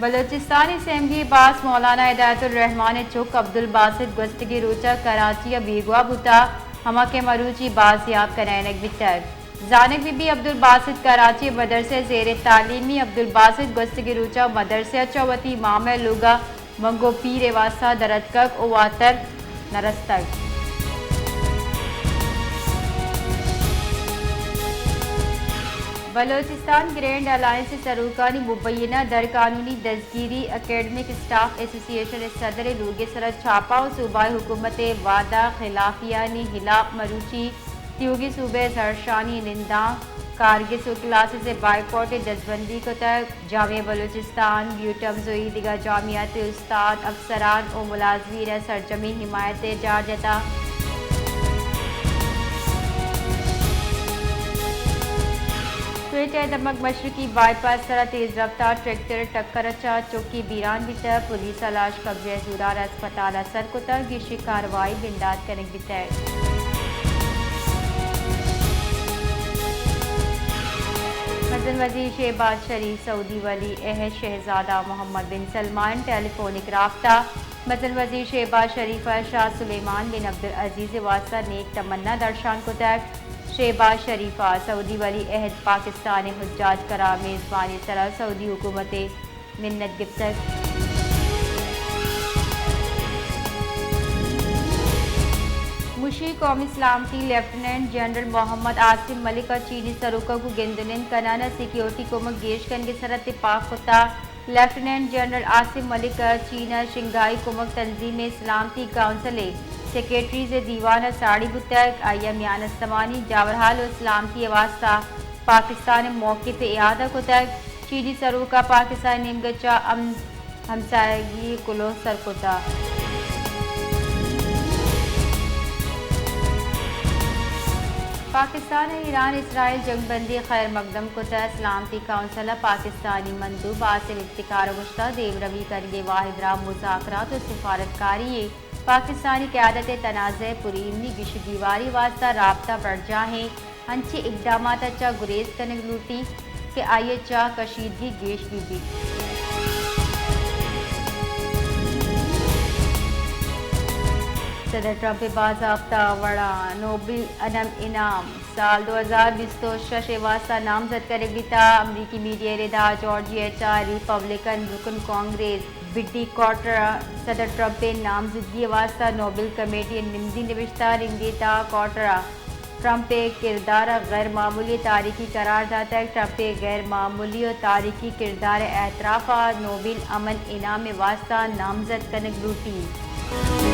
بلوچستان اسمبلی ءِ باسک مولانا ہدایت الرحمان ءِ چک عبدالباسط گوستگیں روچ ءَ کراچی ءَ بیگواہ بوتگ، ہما کہ مروچی بازیاب کنائینگ بیتگ۔ زانگ بہ بیت عبدالباسط کراچی ءِ مدرسہ ءِ زیر تعلیمی۔ عبدالباسط گوستگیں روچ ءَ مدرسہ ءَ چہ وتی ماما ءِ لوگ ءَ منگو پیر ءِ واستہ در اتکگ ءُ واتر نہ رستگ۔ بلوچستان گرینڈ الائنس ءِ سروکانی مبینہ در قانونی دزگیری اکیڈمک اسٹاف ایسوسی ایشن ءِ صدر ءِ لوگ ءِ سرا چھاپہ ءُ صوبائی حکومت ءِ وعدہ خلافیانی ہلاپ مروچی تیوگیں صوبہ ءِ زھرشانی نندانک، کارگس ءُ کلاسز ءِ بائیکاٹ ءِ دزبندی کتگ۔ جامعہ بلوچستان، بیوٹمز ءُ ایدگہ جامعات ءِ استاد، افسران ءُ ملازمین ءَ سرجمیں حمایت ءِ جار جتگ۔ کوئٹہ ءِ دمگ مشرقی بائی پاس ءِ سرا تیز رفتار ٹریکٹر ءِ ٹکر ءَ چہ چکے بیران بیتگ، پولیس ءَ لاش قبضہ ءِ زورا را اسپتال ءَ سر کتگ، گیشیں کاروائی بندات کنگ بیتگ۔ مزن وزیر شہباز شریف سعودی ولی عہد شہزادہ محمد بن سلمان ٹیلی فونک رابطہ۔ مزن وزیر شہباز شریف ءَ شاہ سلیمان بن عبدالعزیز ءِ واستہ نیک تمنا درشان کتگ۔ شہباز شریف ءَ سعودی ولی عہد پاکستان ءِ حجاج کرام میزبانی ءِ سرا سعودی حکومت ءِ منت گپتگ۔ مشیر قومی سلامتی لیفٹیننٹ جنرل محمد عاصم ملک ءَ چینی سروک ءَ گوں گند ءُ نند کنان ءَ سیکیورٹی کمک گیش کنگ ءِ سرا تپاک کتگ۔ لیفٹیننٹ جنرل عاصم ملک ءَ چین ءِ شنگھائی کمک تنظیم ءِ سلامتی کونسل ءِ سیکرٹریز ءِ دیوان ءَ ساڑی بوتگ۔ آئی ءَ میان استمانی جاورحال ءُ سلامتی ءِ واستہ پاکستان ءِ موقف ءِ اعادہ کتگ۔ چینی سروک ءَ پاکستان ءِ نیمگ ءَ چہ امن ہمساہگی ءِ کلوہ سر کتگ۔ پاکستان ءَ ایران اسرائیل جنگ بندی ءِ خیر مقدم کتگ۔ سلامتی کونسل ءَ پاکستانی مندوب عاصم افتخار ءَ گوشتگ، دیمروی کنگ ءِ واحد راہ مذاکرات ءُ سفارتکاری اِنت۔ پاکستانی قیادت ءِ تنازعہ ءِ پرایمنی گیش ءُ گیواری ءِ واستہ رابطہ برجاہ اِنت۔ انچیں اقدامات ءَ چہ گریز کنگ لوٹیت کہ آئی ءِ چہ کشیدگی گیش بہ بیت۔ صدر ٹرمپ ءِ بازیافتہ وڑاں نوبل امن انعام سال دو ہزار بیست ءُ شش ءِ واستہ نامزد کنگ بیتگ۔ امریکی میڈیا ءِ ردا جارجیا ءِ چہ ریپبلکن رکن کانگریس بڈی کارٹر ءَ صدر ٹرمپ ءِ نامزدگی ءِ واستہ نوبل کمیٹی ءِ نمدی نبشتہ نندیتگ۔ کارٹر ءَ ٹرمپ ءِ کردار ءَ غیر معمولی ءُ تاریخی قرار داتگ۔ ٹرمپ ءِ غیر معمولی ءُ تاریخی کردار ءِ اعتراف ءَ نوبل امن انعام ءِ واستہ نامزد کنگ لوٹیت۔